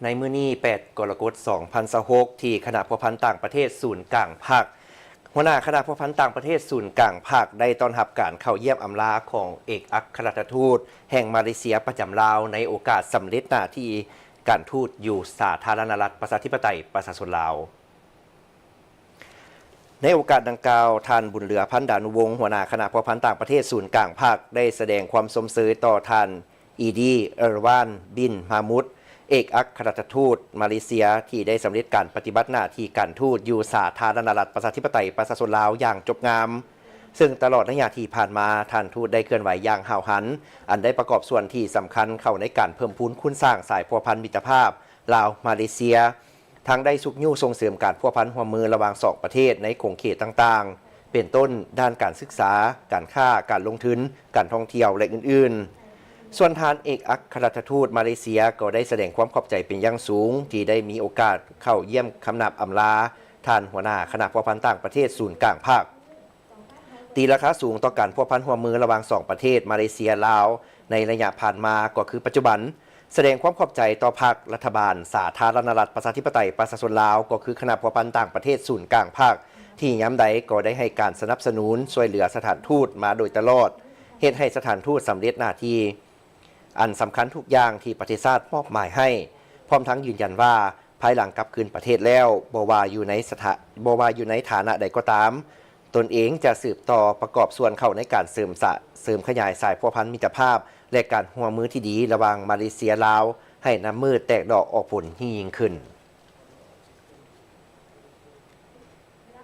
ໃນມື້ນີ້ ແປດ ກໍລະກົດ ສອງພັນຊາວຫົກ ທີ່ຄະນະພົວພັນຕ່າງປະເທດສູນກາງພັກ, ຫົວໜ້າຄະນະພົວພັນຕ່າງປະເທດສູນກາງພັກ ໄດ້ຕ້ອນຮັບການເຂົ້າຢ້ຽມອຳລາຂອງເອກອັກຄະລັດຖະທູດແຫ່ງມາເລເຊຍປະຈຳລາວ ໃນໂອກາດສຳເລັດໜ້າທີ່ການທູດຢູ່ສາທາລະນະລັດປະຊາທິປະໄຕປະຊາຊົນລາວ. ໃນໂອກາດດັ່ງກ່າວ, ທ່ານ ບຸນເຫຼືອ ພັນດານຸວົງ ຫົວໜ້າຄະນະພົວພັນຕ່າງປະເທດສູນກາງພັກ ໄດ້ສະແດງຄວາມຊົມເຊີຍຕໍ່ທ່ານ ອີດີ ເອີວານ ບິນ ມາມຸດ ເອກອັກຄະລັດຖະທູດມາເລເຊຍ ທີ່ໄດ້ສຳເລັດການປະຕິບັດໜ້າທີ່ການທູດຢູ່ສາທາລະນະລັດປະຊາທິປະໄຕປະຊາຊົນລາວຢ່າງຈົບງາມ, ເຊິ່ງຕະຫຼອດໄລຍະທີ່ຜ່ານມາ, ທ່ານທູດໄດ້ເຄື່ອນໄຫວຢ່າງຫ້າວຫັນ, ອັນໄດ້ປະກອບສ່ວນທີ່ສຳຄັນເຂົ້າໃນການເພີ່ມພູນຄູນສ້າງສາຍພົວພັນມິດຕະພາບລາວ-ມາເລເຊຍ, ທັງໄດ້ຊຸກຍູ້ສົ່ງເສີມການພົວພັນຮ່ວມມືລະຫວ່າງສອງປະເທດໃນຂົງເຂດຕ່າງໆ ເປັນຕົ້ນ ດ້ານການສຶກສາ, ການຄ້າ, ການລົງທຶນ, ການທ່ອງທ່ຽວ ແລະ ອື່ນໆ. ສ່ວນທ່ານເອກອັກຄະລັດຖະທູດມາເລເຊຍກໍໄດ້ສະແດງຄວາມຂອບໃຈເປັນຢ່າງສູງ ທີ່ໄດ້ມີໂອກາດເຂົ້າຢ້ຽມຄຳນັບອຳລາທ່ານຫົວໜ້າຄະນະພົວພັນຕ່າງປະເທດສູນກາງພັກ. ຕີລາຄາສູງຕໍ່ການພົວພັນຮ່ວມມືລະຫວ່າງສອງປະເທດ ມາເລເຊຍ-ລາວ ໃນໄລຍະຜ່ານມາ ກໍຄືປັດຈຸບັນ, ສະແດງຄວາມຂອບໃຈຕໍ່ພັກ, ລັດຖະບານ ສາທາລະນະລັດປະຊາທິປະໄຕປະຊາຊົນລາວ ກໍຄືຄະນະພົວພັນຕ່າງປະເທດສູນກາງພັກ ທີ່ຍາມໃດກໍໄດ້ໃຫ້ການສະໜັບສະໜູນຊ່ວຍເຫຼືອສະຖານທູດມາໂດຍຕະຫຼອດ, ເຮັດໃຫ້ສະຖານທູດສຳເລັດໜ້າທີ່ອັນສຳຄັນທຸກຢ່າງທີ່ປະເທດຊາດມອບໝາຍໃຫ້, ພ້ອມທັງຢືນຢັນວ່າ ພາຍຫຼັງກັບຄືນປະເທດແລ້ວ, ບໍ່ວ່າຢູ່ໃນສະຖາ ບໍ່ວ່າຢູ່ໃນຖານະໃດກໍຕາມ, ຕົນເອງຈະສືບຕໍ່ປະກອບສ່ວນເຂົ້າໃນການເສີມສະ ເສີມຂະຫຍາຍສາຍພົວພັນມິດຕະພາບ ແລະ ການຮ່ວມມືທີ່ດີລະຫວ່າງມາເລເຊຍ-ລາວ ໃຫ້ນັບມື້ແຕກດອກອອກຜົນຍິ່ງໆຂຶ້ນ.